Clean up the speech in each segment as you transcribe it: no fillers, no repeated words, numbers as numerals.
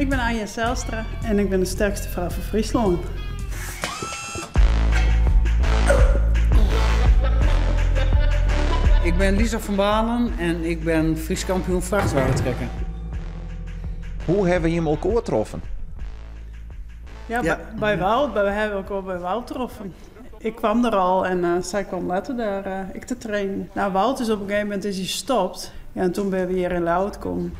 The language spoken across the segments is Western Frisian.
Ik bin Anja Zijlstra en ik bin de sterkste frou fan Fryslân. Ik ben Lisa van Balen en ik ben Frysk kampioen vrachtwagentrekken. Hoe hawwe jim elkoar troffen? Ja, ja. by Wout, we hawwe elkoar by Wout troffen. Ik kwam der al en uh, sy kwam letter dêr uh, ek te trainen. Nou, Wout is op in gegeven momint is hy stopt. Ja, en toen binne we hjir yn Ljouwert kommen.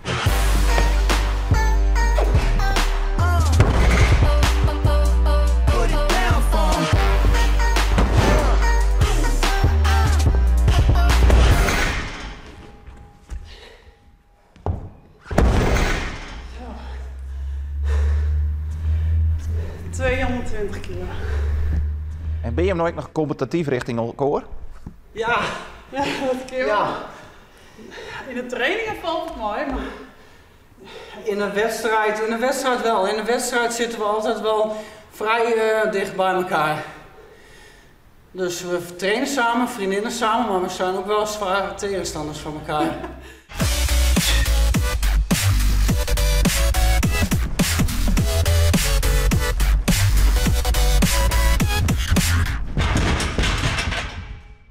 Zo. 220 kilo. En binne jim no ek noch kompetityf rjochting elkoar? Ja. Ja, dat kin wol. Ja. Yn de trainingen falt it mei, mar... In een wedstrijd, in een wedstrijd wel. In een wedstrijd zitten we altijd wel vrij dicht bij elkaar. Dus we trainen samen, vriendinnen samen, maar we zijn ook wel zware tegenstanders van elkaar.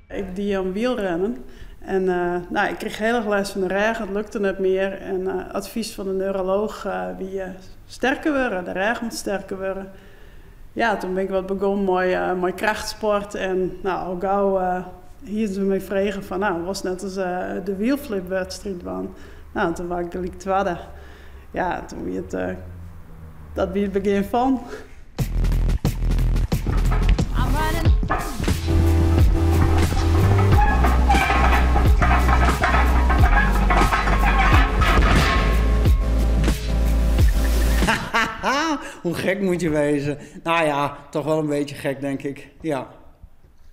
Ik die oan wielrennen en nou, ik krige hiel erch lêst fan de rêch, it lukte net mear. En advys fan de neurolooch wie sterker wurde, de rêch moat sterker wurde. Ja, toen bin ik wat begûn mei krachtsport en nou, al gau hiene se my frege fan, nou, wolst net ris de wielflipwedstriid dwaan? Nou, toen waard ik gelyk twadde. Ja, toen wie it, dat wie it begjin fan. Hoe gek moet je wezen? Nou ja, toch wel een beetje gek, denk ik. Ja.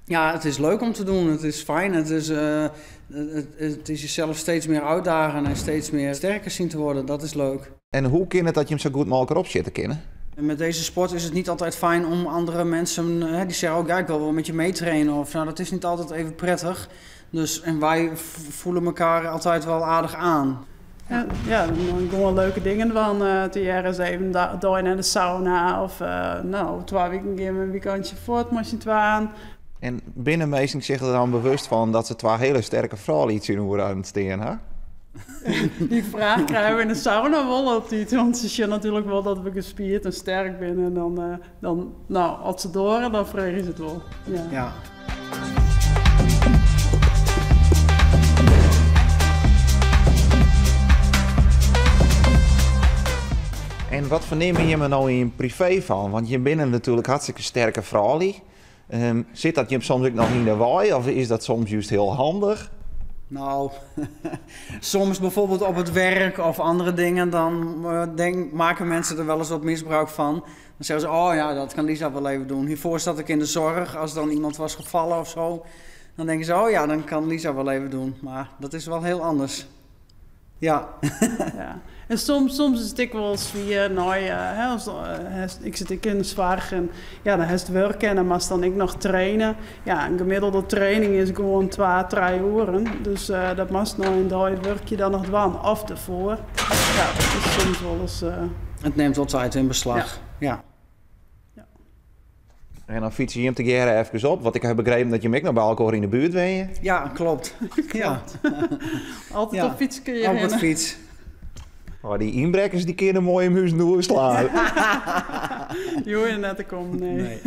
Ja, het is leuk om te doen. Het is fijn. Het is jezelf steeds meer uitdagen en steeds meer sterker zien te worden. Dat is leuk. En hoe kin it dat jim sa goed mei elkoar opsjitte kinne? En met deze sport is het niet altijd fijn om andere mensen, hè, die zeggen ook, ja, ik wil wel met je meetrainen. Of, nou, dat is niet altijd even prettig. Dus, en wij voelen elkaar altijd wel aardig aan. Ja, ja, dan gewoan leuke dingen dwaan. Tegearre ris even dei nei de sauna of no, 2 wiken gean we in weekendje fuort mei syn twaen. En binne minsken sich der dan bewust fan dat se twa hiele sterke froulju tsjinoer harren stean ha? Dy fraach krije we yn de sauna wol altyd, want se sjogge natuerlik wol dat we gespierd en sterk binne. En dan, no, as se doare, dan freegje se it wol. Ja. Ja. En wat fernimme jimme no yn privee fan? Want jim binne natuerlik hartstikke sterke froulju. Sit dat jim soms ek noch yn de wei of is dat soms just hiel handich? Nou, soms bijvoorbeeld op het werk of andere dingen, dan maken mensen er wel eens wat misbruik van. Dan zeggen ze, oh ja, dat kan Lisa wel even doen. Hiervoor zat ik in de zorg, als dan iemand was gevallen of zo, dan denken ze, oh ja, dan kan Lisa wel even doen. Maar dat is wel heel anders. Ja. Ja. En soms is it ek wol swier, nei, hè, as, hast, ik sit ek yn de soarch en ja, dan hast wurk en dan moatst dan ek noch traine. Ja, in gemiddelde training is gewoan 2, 3 oeren. Dus dat moatst nei in dei it wurkje dan noch dwaan of derfoar. Ja, dat is soms wolris. Het neemt wel tijd in beslag. Ja. Ja. Ja. En dan fytse jim tegearre efkes op, want ik ha begrepen dat jim ek noch by elkoar yn de buert wenje. Ja, klopt. Ja. Altyd Ja. op fyts kun je Op het hinne. fyts. Oh, dy ynbrekkers dy kinne moai om hús oerslaan. Dy hoege net te kommen, nee. Nee.